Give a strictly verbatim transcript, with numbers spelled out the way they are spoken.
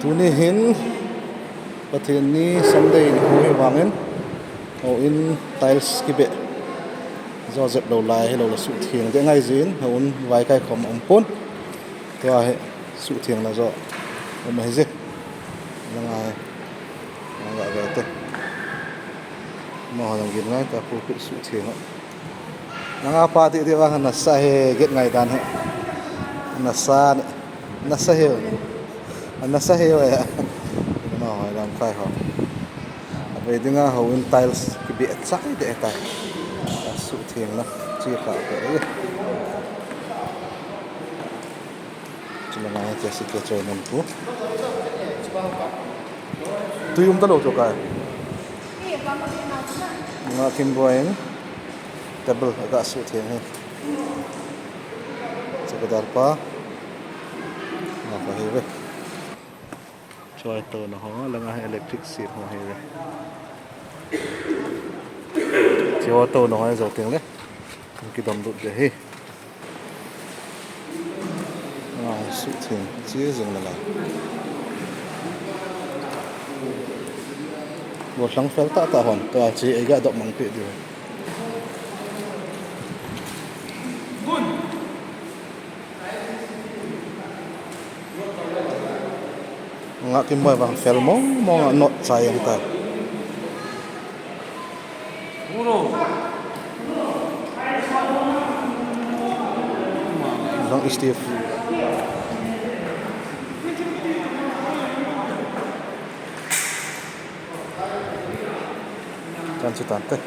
Tuni hin Pathen ni Sunday nikho hi vangin, houin tiles kibeh jo jep lou lai hilou le suhtheng ding angai jin, houin vaikai khom aum pon. Tua hi suhthengna jo um ahi je. Langa hi, langa ve te. Mo ho jong gin ngai ta, pulpit suhtheng ho. Langa pa ti ti vang nasa hi, get ngai dan hi. Nasa ni. Nasa hi. Nasa hi ya. Mo ho lamkai ho. Avei dinga houin tiles kibeh chai deh tai. Suhthengna. Chi ka pe. Chulanga hi K C K chairman pu. Tui um talou chu kai. Nga Kimboi in table aga suhtheng hi. Chowkidar pa. Nga pa hi ve. Choi touna ho, langa hi electric set ho hi ve. Choi touna ho hi jo teng le. Kidom lut ve hi. Nga suhtheng che jing le lai. Gollhang fel tah tah hon, ka che eiga dop mang peh diu. Nga Kimboi vang fel mong mong a not chai ang ta. Jong Steve. Kan chu tan te.